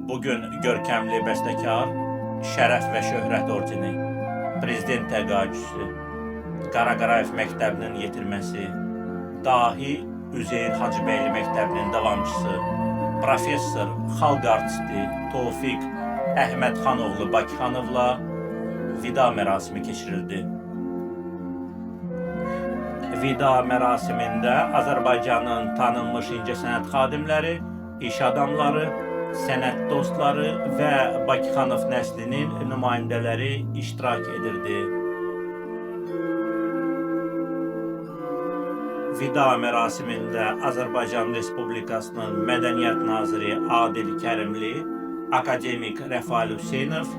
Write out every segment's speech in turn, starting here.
Bugün görkəmli bəstəkar, Şərəf və Şöhrət ordeni, Prezident təqaüdçüsü, Qara Qarayev məktəbinin yetirməsi, dahi Üzeyir Hacıbəyli məktəbinin davamçısı, professor, xalq artisti Tofiq Əhmədxanoğlu Bakıxanovla vida mərasimi keçirildi. Vida mərasimində Azərbaycanın tanınmış incəsənət xadimləri, iş adamları, sənət dostları və Bakıxanov nəslinin nümayəndələri iştirak edirdi. Vida mərasimində Azərbaycan Respublikasının Mədəniyyət naziri Adil Kərimli, akademik Rəfali Hüseynov,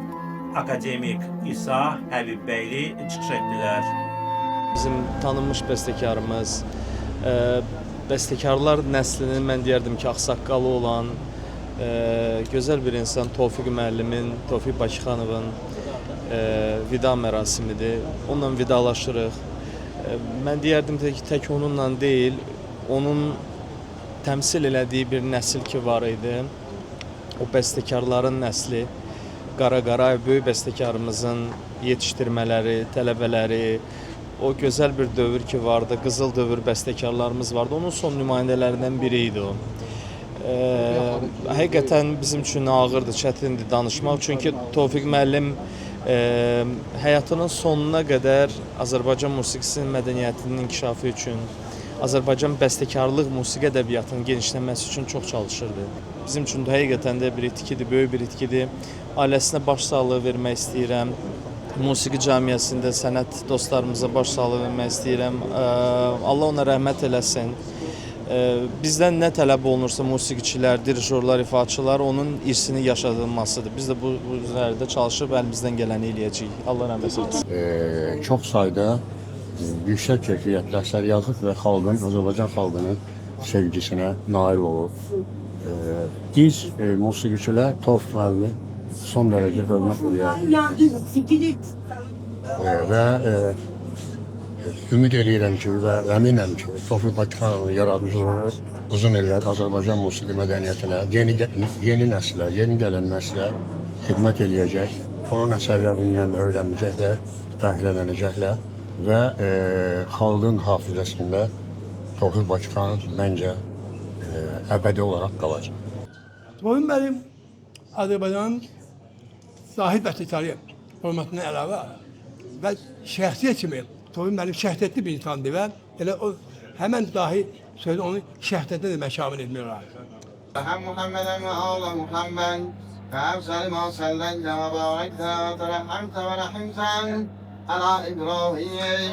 akademik İsa Həbibbəyli çıxış etdilər. Bizim tanınmış bəstəkarımız, bəstəkarlar nəslinin mən deyərdim ki, ağsaqqalı olan gözəl bir insan Tofiq müəllimin, Tofiq Bakıxanovun vida mərasimidir. Onunla vidalaşırıq. Mən deyərdim ki, tək onunla deyil, onun təmsil elədiyi bir nəsil ki var idi. O bəstəkarların nəsli, Qara Qarayev böyük bəstəkarımızın yetişdirmələri, tələbələri, o gözəl bir dövr ki vardı, qızıl dövr bəstəkarlarımız vardı. Onun son nümayəndələrindən biri idi o. Həqiqətən bizim üçün ağırdır, çətindir danışmaq. Çünki Tofiq müəllim həyatının sonuna qədər Azərbaycan musiqisinin, mədəniyyətinin inkişafı üçün, Azərbaycan bəstəkarlıq musiqi ədəbiyyatının genişlənməsi üçün çox çalışırdı. Bizim üçün də həqiqətən də bir itkidir, böyük bir itkidir. Ailəsinə başsağlığı vermək istəyirəm. Musiqi cəmiyyətində sənət dostlarımıza başsağlığı vermək istəyirəm. Allah ona rəhmət eləsin. Bizdən nə tələb olunursa musiqiçilər, dirijorlar, ifaçılar onun irsini yaşadılmasıdır. Biz də bu üzərində çalışıb əlimizdən gələni eləyəcəyik. Allah rəhmət eləsin. Çox sayda yüksək keyfiyyətli əsər yazıb və xalqın, Azərbaycan xalqının sevgisinə nail olub. Biz musiqiçilər Tofiq müəllimi son dərəcə hörmət edirdik. Və ümid eləyirəm ki və əminəm ki, Tofiq Bakıxanovun yaradıcılığı uzun illər Azərbaycan musiqi mədəniyyətinə, yeni nəslə, yeni gələn nəslə xidmət eləyəcək. Onun əsərlərindən öyrənəcəklər, bəhrələnəcəklər və xalqın hafizəsində Tofiq Bakıxanov məncə əbədi olaraq qalacaq. Tofiq müəllim Azərbaycanın dahi bəstəkarı olmasından əlavə və şəxsiyyət kimi Tofiq müəllim şəxsiyyətli bir insandır və elə o həmən dahi sözü onun şəxsiyyətinə də məşamil etmək olar. Muhammedən və alə Muhammed və əfzəl ma səlləytə və barəktə və tərəhəmtə və rəhimtə əla İbrahim.